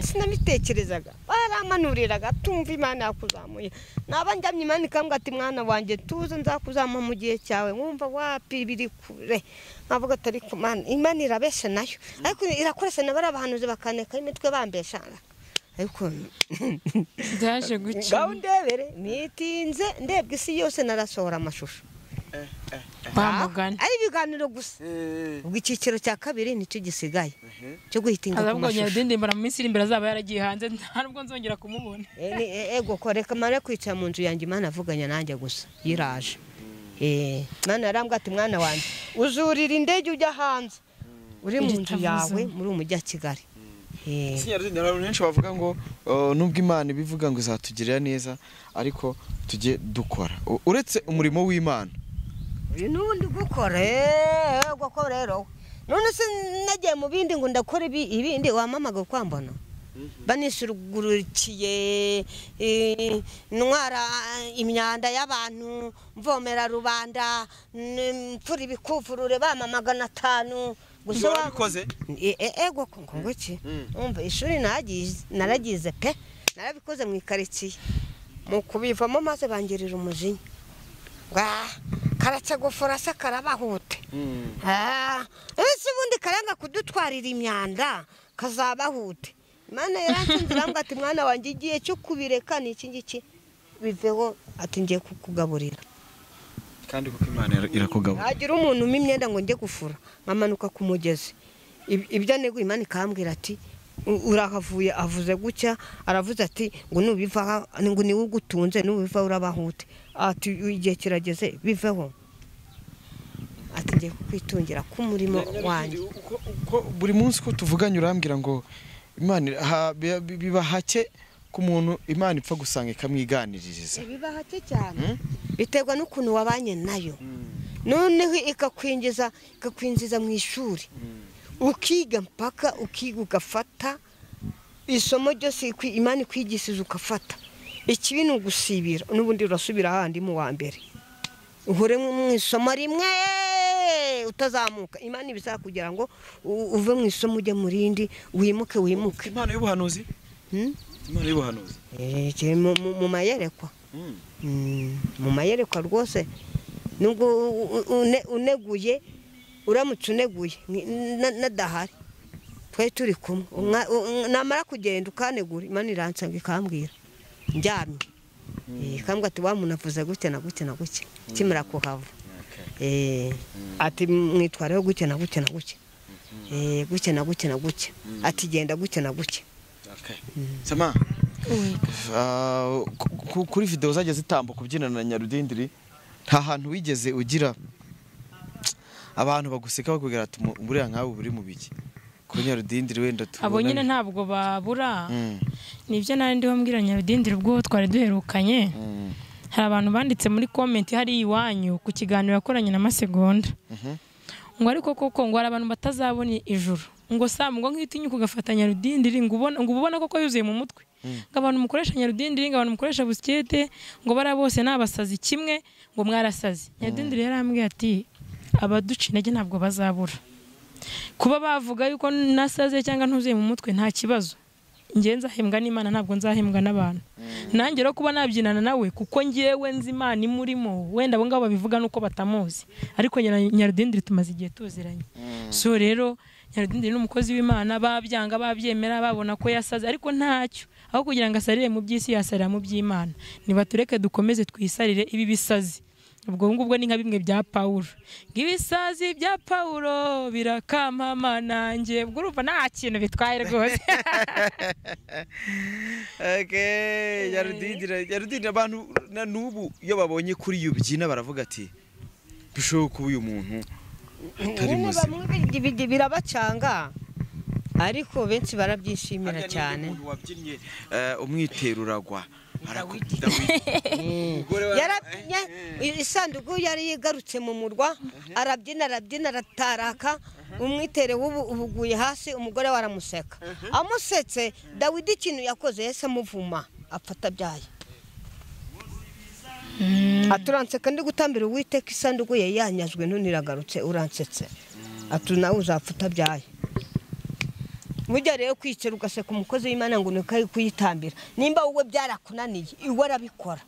sinabitekerezaga, baramanuriraga tumva Imana yakuzamuye, naba njyamye Imana ikambwira ati mwana wanjye tuze nzakuzamura mu gihe cyawe, nkumva wapi biri kure, nkavuga ati ariko Imana irabesha nayo, ariko irakoresha na bari abahanuzi bakaneka imitwe bambesha, ariko byaje guca. Ngaho ndebere nitinze ndebwa isi yose narasohora amashusho ari ibiganiro gusa. Ubwo icyiciro cya kabiri nicyo gisigaye cyo guhitinga ku mashusho. Nyarudindi mbara mu minsi iri imbere azaba yaragiye hanze, nta nubwo nzongera kumubona. Ego ko reka mare kwicara mu nzu yanjye Imana avuganya nanjye gusa yiraje. Imana yarambwira ati mwana wanjye uzurira indege ujya hanze uri mu nzu yawe muri umujyi wa Kigali. Nyarudindi hari abantu benshi bavuga ngo nubwo Imana ibivuga ngo izatugirira neza, ariko tujye dukora uretse umurimo w'Imana n'ubundi gukora. Ego rero none se nagiye mu bindi ngo ndakora ibindi wamamaga kwambona banisurugurukiye ntwara imyanda y'abantu mvomera rubanda mfura ibikuvurure bama 500 gusa wabikoze. Ego ngo iki umva ishuri naragize pe narabikoze mu ikaritsiye, mu kubivamo maze bangirira umujinya karaca gufura se karabahute. Ese ubundi karanga kudutwarira imyanda kazabahute. Imana yaransinze irambwira ati mwana wanjye igihe cyo kubireka ni iki ngiki. Biveho ati ngiye kukugaburira. Kandi kuko Imana irakugaburira. Hagira umuntu umpa imyenda ngo njye gufura, nkamanuka ku mugezi. Ibyo neguye Imana ikambwira ati urahavuye avuze gutya, aravuze ati ngo nubiva ngo niwe ugutunze, nubiva urabahute. Ati igihe kirageze biveho. Ati ngiye kukwitungira ku murimo wanjye. Uko buri munsi ko tuvuganye urambwira ngo Imana biba hake ku muntu Imana ipfa gusanga ikamwiganiririza. Biba hake cyane. Biterwa n'ukuntu wabanye nayo. Noneho ikakwinjiza mu ishuri. Ukiga mpaka ukiga ugafata isomo ryose Imana ikwigishije ukafata. Ikibi ni ugusibira n'ubundi urasubira ahandi mu wa mbere. Uhore mu isomo rimwe utazamuka. Imana ibizakugira ngo uve mu isomo ujye mu rindi, wimuke wimuke. Imana y'ubuhanuzi? Imana y'ubuhanuzi. Mu mayerekwa. Mu mayerekwa rwose nubwo uneguye uramutse uneguye nadahari twari turi kumwe, namara kugenda ukanegura Imana iransanga ikambwira ndyamye, ikambwira ati wa muntu avuze gutya na gutya na gutya kimara kuhava, ati mwitwareho gutya na gutya na gutya, gutya na gutya na gutya, ati genda gutya na gutya. Sama kuri video zagiye zitambuka kubyinana na Nyarudindiri, nta hantu wigeze ugira abantu baguseka bakubwira ati buriya nkawe buri mu biki ko Nyarudindiri wenda tubona? Abo nyine ntabwo babura. Nibyo nari ndiho mbwira Nyarudindiri ubwo twari duherukanye. Hari abantu banditse muri comment hari iwanyu ku kiganiro yakoranye na Masegonda. Ngo ariko koko ngo hari abantu batazabona ijuru. Ngo Sam ngo nkitinyuka ugafata Nyarudindiri ngo ubona ngo ubona koko yuzuye mu mutwe. Ngo abantu mukoresha Nyarudindiri, ngo abantu mukoresha busikete, ngo bara bose nabasazi kimwe, ngo mwarasazi. Nyarudindiri yarambwiye ati abaduca intege ntabwo bazabura. Kuba bavuga yuko nasaze cyangwa ntuzuye mu mutwe nta kibazo. Ngiye nzahembwa n'Imana ntabwo nzahembwa n'abantu. Nanjye rero kuba nabyinana nawe kuko ngiyewe nzi Imana imurimo, wenda abo ngabo babivuga nuko batamuzi. Ariko Nyarudindiri tumaze igihe tuziranye. So rero Nyarudindiri n'umukozi w'Imana, babyanga babyemera babona ko yasaze ariko ntacyo. Aho kugira ngo asarire mu by'isi yasarira mu by'Imana. Nibatureke dukomeze twisarire ibi bisazi. Ubwo ngubwo ni nka bimwe bya Paulo. Ngibisazi bya Paulo birakampama nanjye. Ubwo urumva nta kintu bitwaye rwose. Okay, Nyarudindiri abantu na nubu iyo babonye kuri yubyina baravuga ati bishoboka kuba uyu muntu atari muzima. Birabacanga ariko benshi barabyishimira cyane. Umuntu wabyinnye umwitero uragwa. Yarabyinnye isanduku yari yigarutse mu murwa, arabyina arabyina arataraka, umwitere ubuguye hasi, umugore waramuseka. Amusetse Dawidi ikintu yakoze yahise amuvuma apfa abyaye. Aturanseka ndi gutambira Uwiteka isanduku ye yanyazwe none iragarutse uransetse. Ati nawe uzapfa utabyaye. Mujya rero kwicara ugaseka umukozi w'Imana ngo nuko kuyitambira, nimba wowe byarakunaniye iwe arabikora.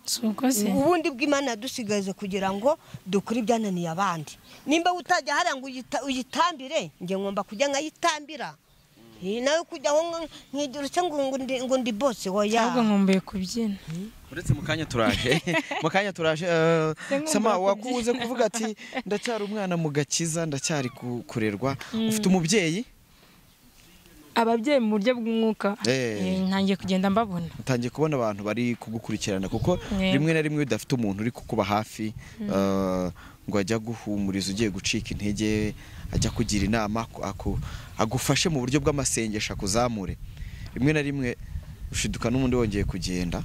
Ubundi bw'Imana yadusigaje kugira ngo dukore ibyananiye abandi. Nimba utajya hara ngo uyitambire, nge ngomba kujya nkayitambira. Nawe kujya aho nkigirutse ngo ndi boss oya. Ahubwo nkumbuye kubyina. Uretse mukanya turaje. Mukanya turaje. Sama wakuze kuvuga ati ndacyari umwana mu gakiza, ndacyari kurerwa. Ufite umubyeyi? Ababyeyi mu buryo bw'umwuka ntangiye kugenda mbabona. Ntangiye kubona abantu bari kugukurikirana kuko rimwe na rimwe udafite umuntu uri kukuba hafi ngo ajya guhumuriza ugiye gucika intege, ajya kugira inama, agufashe mu buryo bw'amasengesho akuzamure. Rimwe na rimwe ushiduka n'undi wongeye kugenda.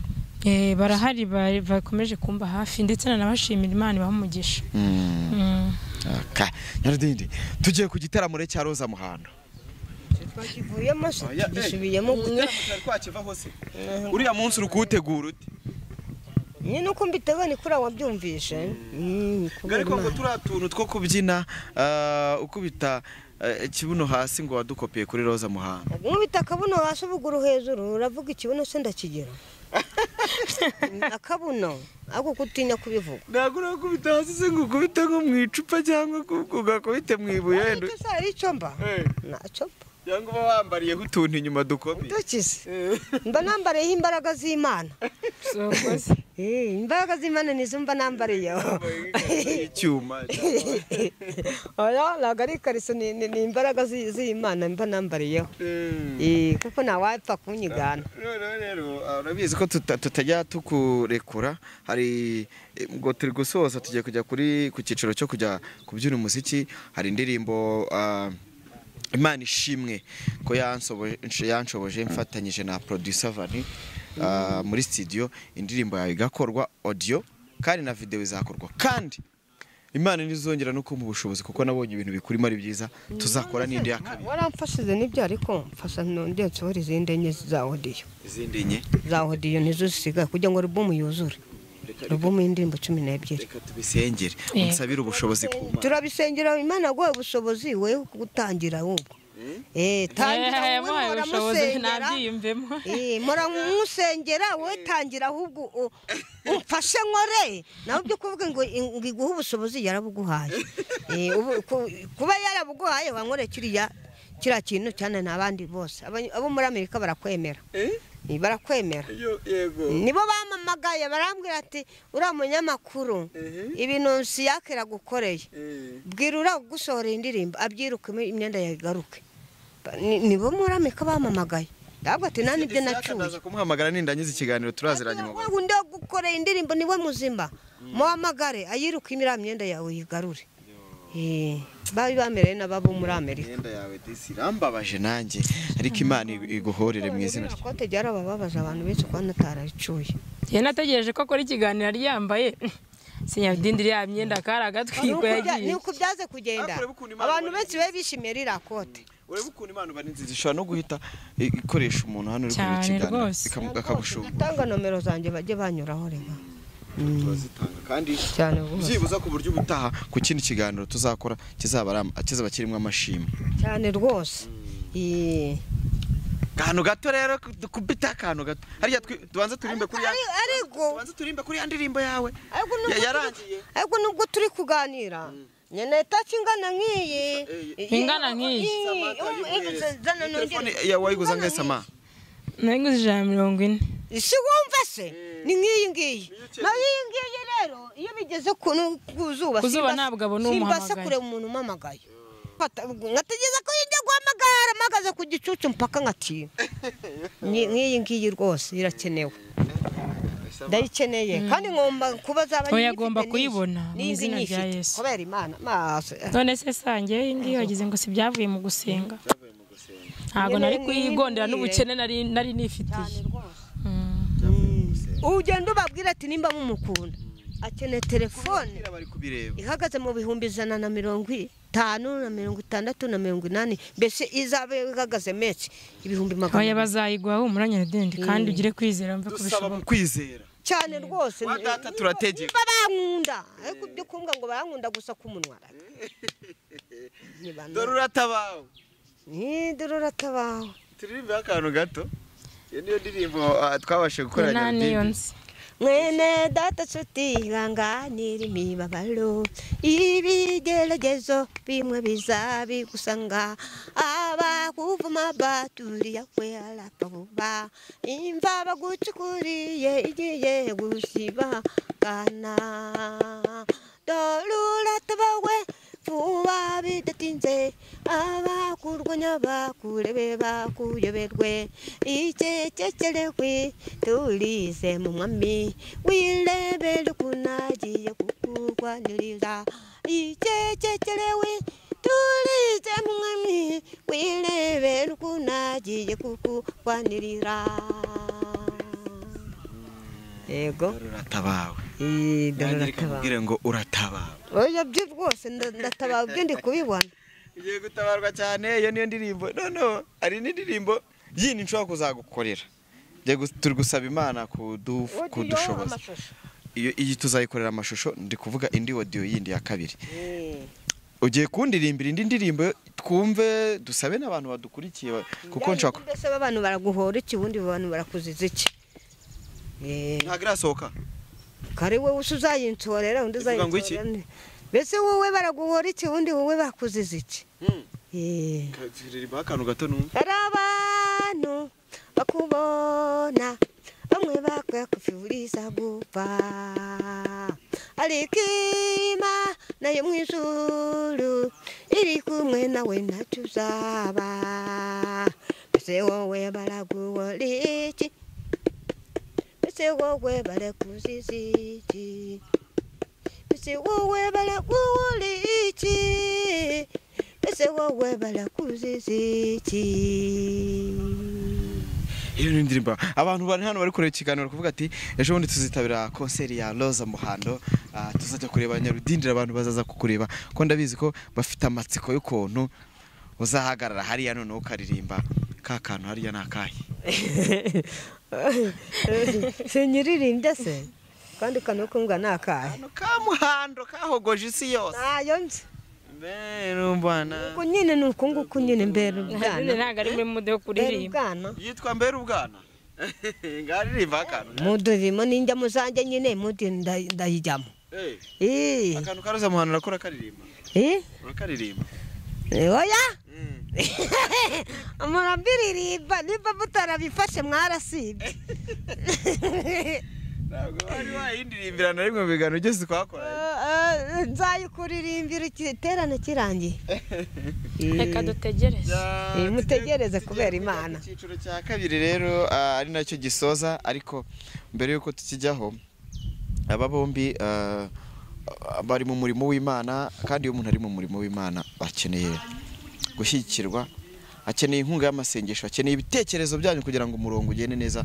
Barahari bakomeje kumba hafi ndetse nanabashimira Imana ibaha umugisha. Nyarudindi tugiye ku gitaramo cya Roza Muhando. Twakivuyemo se gisubiyemo twakivaho se uriya munsi uri kuwutegura ute? Nyine uko mbitewe ni kuri wabyumvishe. Ariko ngo turiya tuntu two kubyina ukubita ikibuno hasi ngo wadukopiye kuri Roza Muhando. Nkubita akabuno hasi ubuguru hejuru uravuga ikibuno se ndakigira. Akabuno ako kutinya kubivuga. Ntabwo urakubita hasi se ngo ukubite nko mu icupa cyangwa ugakubite mu ibuye wenda. Ariko se hari icyo mba? Ntacyo mba. Cyangwa uba wambariyeho utuntu inyuma dukomeye. Dukize. Mba nambariyeho imbaraga z'Imana. Imbaraga z'Imana nizo mba nambariyeho. Icyuma. Oya, ntabwo ari ikariso, ni imbaraga z'Imana mba nambariyeho. Kuko ntawapfa kunyigana. Rero urabizi ko tutajya tukurekura, hari ngo turi gusoza tugiye kujya kuri ku cyiciro cyo kujya kubyina umuziki. Hari indirimbo Imana ishimwe ko yanshoboje mfatanyije na producer Vani muri studio, indirimbo yawe igakorwa audio kandi na video izakorwa, kandi Imana nizongera no kumpa ubushobozi kuko nabonye ibintu bikurimo ari byiza, tuzakora n'indi ya kabiri. Waramfashije nibyo, ariko mfasha nongeye nsohora izindi enye za audio. Izindi enye za audio nizo zisigaye kugira ngo album yuzure. Album y'indirimbo 12. Reka tubisengere, unsabire ubushobozi ku Mana. Turabisengera Imana guha ubushobozi wewe gutangira ahubwo. Tangira wowe mpora musengera. Mpora musengera wowe tangira ahubwo umfashe nkore. Nawe ibyo kuvuga ngo iguhe ubushobozi yarabuguhaye. Kuba yarabuguhaye wankore kiriya kintu cyane n'abandi bose. Abo muri Amerika barakwemera. Barakwemera. Nibo bamamagaye barambwira ati uriya munyamakuru ibintu Siyaka gukoreye, bwira uriya gusohora indirimbo abyiruke imyenda yayigaruke. Nibo muri Amerika bamamagaye. Ndabwo ati nani ibyo nacuye. Ndaza kumuhamagara nindangiza ikiganiro turaziranye mu. Undi gukoreye indirimbo niwe muzima. Muhamagare ayiruke imira myenda yawe yigarure. Bari bamereye n'ababo muri Amerika. Imyenda yawe disi irambabaje nanjye, ariko Imana iguhorere mu izina rye. Kote ryarabababaje abantu benshi kwa natarayicuye. Njye nategereje ko akora ikiganiro aryambaye. Sinyadindiri ya myenda kari agatwiko yagiye. Ni uko byaze kugenda. Abantu benshi be bishimiye rira kote. Urebe ukuntu Imana uba nziza, ishobora no guhita ikoresha umuntu hano uri ku kiganiro akagushumba. Tanga nomero zanjye bajye banyuraho reka. Turazitanga kandi byibuza ku buryo ubutaha ku kindi kiganiro tuzakora kizaba kirimo amashimwe cyane rwose. Akantu gato rero kubita akantu gato hariya tubanza turimbe kuri ya, tubanza turimbe kuri ya ndirimbo yawe yarangiye. Ariko nubwo turi kuganira nyene touch ingana nk'iyi ingana nk'iyi telefone wayiguza ngahe sama? Nayiguze 140. Isi wumva se ni nk'iyi ngiyi. Nayo iyi ngiyi rero iyo bigeze ku zuba kuzuba ntabwo abona umuhamagaye. Simba kure umuntu umamagaye. Ngategeza ko yijya guhamagara mpagaze ku gicucu mpaka nkatinya. Nk'iyi ngiyi rwose irakenewe. Ndayikeneye kandi ngomba kuba zaba nyifite. Agomba kuyibona mu izina rya Yesu. Kubera Imana maso. None se sange iyi ngiyi wagize ngo si byavuye mu gusenga. Ntabwo nari kuyigondera n'ubukene nari nifitiye. Ugenda ubabwira ati nimba mumukunda akeneye telefone ihagaze mu 150,000 na 60 na 80, mbese izabe ihagaze menshi 200,000. Oya bazayigwaho umuranya dende kandi ugire kwizera mve kubishoboka. Kwizera cyane rwose. Wa data turategeka. Bankunda ariko ibyo kumbwa ngo barankunda gusa ku munwa. Dore uratabawe. Ni dore uratabawe. Turirimbe akantu gato. Iyo niyo ndirimbo twabashe gukora nyarudindi. Mwene data nshuti ihanganira imibabaro, ibigeragezo bimwe bizabigusanga, abakuvuma baturiye kwe arapfa vuba, imva bagucukuriye igiye gusibangana. Dore uratabawe vuba bidatinze, abakurwanya bakurebe bakuyoberwe, icecekerewe tulize mu mwami, wirebere ukuntu agiye kukurwanirira. Icecekerewe tulize mu mwami, wirebere ukuntu agiye kukurwanirira. Yego. Uratabawe. Dore ngo uratabawe. Oya byo rwose ndatabawe byo ndi kubibona. Ugiye gutabarwa cyane. Iyo niyo ndirimbo. No hari n'indirimbo yindi nshobora kuzagukorera. Turi gusaba Imana kudushoboza. Iyo iyi tuzayikorera amashusho, ndi kuvuga indi audio yindi ya kabiri. Ugiye kundirimbira indi ndirimbo twumve, dusabe n'abantu badukurikiye kuko nshaka. Mbese abantu baraguhora iki ubundi abantu barakuziza iki? Ntabwo irasohoka. Kare wowe usuzayintorera undi uzayintorera. Mbese wowe baraguhora iki ubundi wowe bakuziza iki? Karirimba akantu gato numva. Hari abantu bakubona bamwe bakwiye nkwifuriza gupfa ariko Imana yo mu ijuru iri kumwe nawe ntacyo uzaba mbese wowe baraguhora iki mbese wowe barakuziza iki mbese wowe baraguhora iki mbese wowe barakuziza iki. Iyo ni indirimbo abantu bari hano bari kureba ikiganiro kuvuga ati ejo bundi tuzitabira konseri ya Roza Muhando, tuzajya kureba Nyarudindira, abantu bazaza kukureba ko ndabizi ko bafite amatsiko y'ukuntu uzahagarara hariya noneho ukaririmba ka kantu hariya ni akahe. Sinyiririmbye se kandi kanukumbwa ni akahe ka Muhando kahogoje isi yose nayo nzi mbere uko nyine ni uko nguko nyine mbere ubwana ntabwo ari muri mude yo kuririmba yitwa mbere ubwana ngaririmba akantu mudurimo ninjya muzanjye nyine mude ndayijyamo. Akantu ka Roza Muhando urakora karirimba urakaririmba oya murabiririmba niba mutarabifashe mwarasibye ntabwo wari wayindirimbira na rimwe mu biganiro byose twakoranye. Nzayikuririmbira iterane kirangiye. Reka dutegereze. Mutegereze kubera Imana. Icyiciro cya kabiri rero ari nacyo gisoza, ariko mbere y'uko tukijyaho aba bombi bari mu murimo w'Imana, kandi iyo umuntu ari mu murimo w'Imana bakeneye gushyigikirwa, akeneye inkunga y'amasengesho, akeneye ibitekerezo byanyu kugira ngo umurongo ugende neza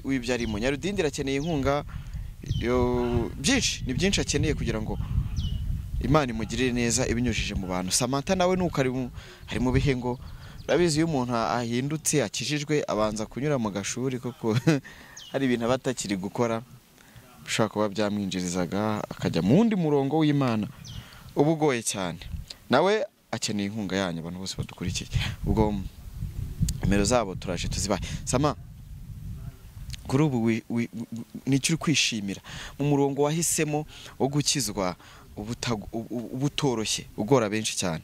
w'ibyo arimo. Nyarudindira akeneye inkunga byinshi, ni byinshi akeneye kugira ngo Imana imugirire neza ibinyujije mu bantu. Samantha nawe nuko ari mu bihe ngo urabizi iyo umuntu ahindutse akijijwe abanza kunyura mu gashuri koko hari ibintu aba atakiri gukora bishobora kuba byamwinjirizaga akajya mu wundi murongo w'Imana uba ugoye cyane. Nawe akeneye inkunga yanyu abantu bose badukurikiye. Ubwo nimero zabo turaje tuzibahe. Sama, kuri ubu nicyo uri kwishimira mu murongo wahisemo wo gukizwa ubutoroshye ugora benshi cyane,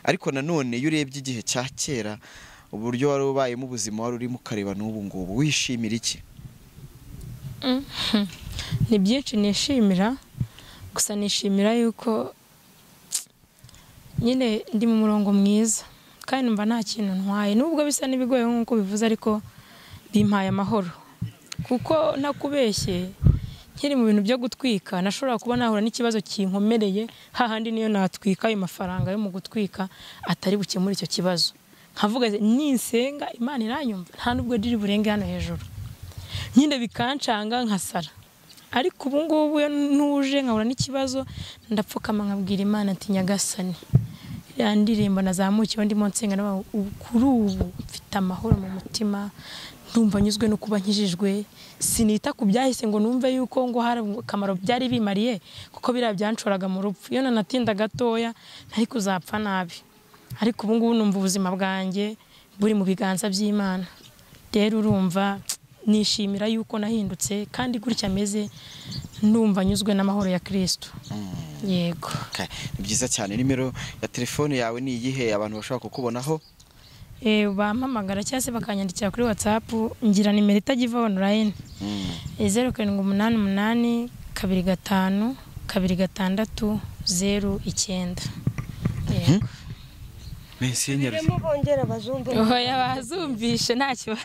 ariko nanone iyo urebye igihe cya kera uburyo wari ubayemo ubuzima wari urimo ukareba n'ubu ngubu wishimira iki? Ni byinshi nishimira, gusa nishimira yuko nyine ndi mu murongo mwiza kandi numva nta kintu ntwaye, nubwo bisa n'ibigoye nk'uko bivuze ariko bimpaye amahoro. Kuko nakubeshye nkiri mu bintu byo gutwika nashobora kuba nahura n'ikibazo kinkomereye hahandi niyo natwika ayo mafaranga yo mu gutwika atari bukemure icyo kibazo, nkavuga ninsenga Imana iranyumva nta nubwo ndiri burenge hano hejuru nyine bikancanga nkasara. Ariko ubu ngubu iyo ntuje nkahura n'ikibazo ndapfukama nkabwira Imana ati Nyagasani ya ndirimbo nazamukiyeho ndimo nsenga kuri ubu mfite amahoro mu mutima, ndumva nyuzwe no kuba nkijijwe, sinita ku byahise ngo numve yuko ngo hari akamaro byari bimariye kuko biriya byanshoraga mu rupfu. Iyo nanatinda gatoya ntari kuzapfa nabi, ariko ubu ngubu numva ubuzima bwanjye buri mu biganza by'Imana. Rero urumva nishimira yuko nahindutse kandi gutya ameze ndumva nyuzwe n'amahoro ya Kristo. Yego. Ni byiza cyane. Nimero ya telefone yawe ni iyihe abantu bashobora kukubonaho? Bampamagara cyangwa se bakanyandikira kuri WhatsApp, ngira nimero itagiva online. 0788 25 26 09. Yego. Mensi Nyarudindira bongera bazumve. Oya bazumvishe nta kibazo.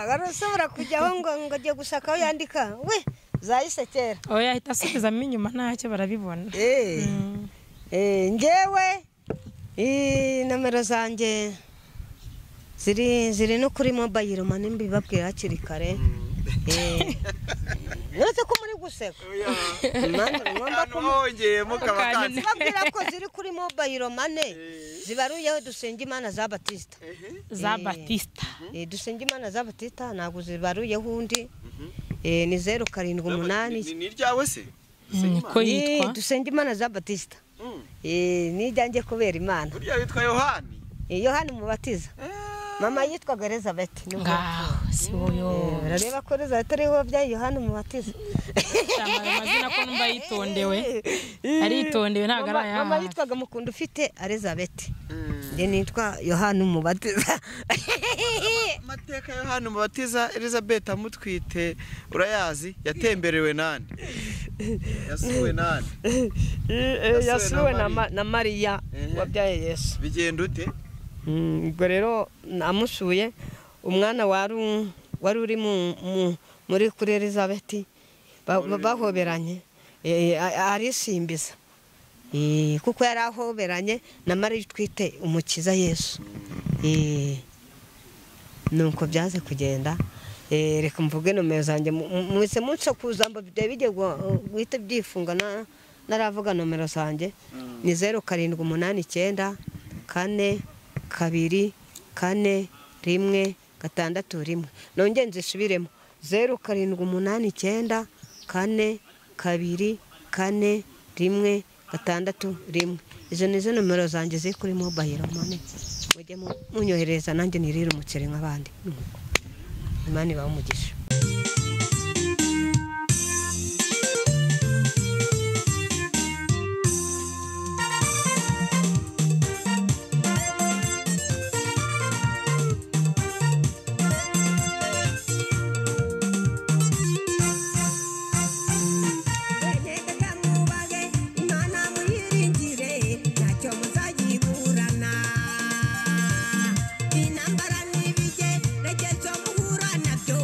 Barashobora kujyaho ngo agiye gushaka aho yandika we zahise kera. Oya ahita asubizamo inyuma ntacyo barabibona. Ngewe nomero zanjye ziri no kuri mobile money mbibabwira hakiri kare. Uretse ko muri guseka babwira ko ziri kuri mobile money zibaruyeho Dusengimana za Batista. Za Batista. Dusengimana za Batista ntabwo zibaruyeho undi. Ni 078. Ni iryawe se? Niko yitwa Dusengimana za Batista. Ni iryanjye kubera Imana. Burya witwa Yohani? Yohani Mubatiza. Mama yitwaga Elizabeth. Ngaho si woyo. Urareba ko Elizabeth ari wo bya Yohani Mubatiza. Amazina ko numva yitondewe. Aritondewe ntago araya. Mama yitwaga Mukunda ufite Elizabeth. Nge nitwa Yohani Mubatiza. Amateka yo hano mubatiza Elizabeth amutwite urayazi, yatemberewe nande, yasuwe nande? Yasuwe na Mariya wabyaye Yesu. Bigenda ute? Ubwo rero amusuye, umwana wari uri muri kuri Elizabeth bahoberanye, arisimbiza kuko yari ahoberanye na Mariya utwite umukiza Yesu. Nuko byaze kugenda. Reka mvuge nomero zanjye, mwese munsakuza mba bijye guhita byifunga, naravuga nomero zanjye ni 0 7 8 9 4 2 4 1 6 1. Nongeye nzisubiremo 0 7 8 9 4 2 4 1 6 1. Izo nizo nomero zanjye ziri kuri mobile money, mujye munyohereza nanjye nirire umuceri nk'abandi. Imana ibahe umugisha. Intambara n'ibigeragezo muhura nabyo.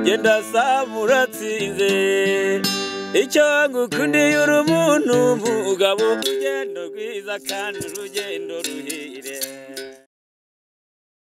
Genda saba uratsinze, icyo ngukundiye uri umuntu mugabo, urugendo rwiza kandi urugendo ruhire.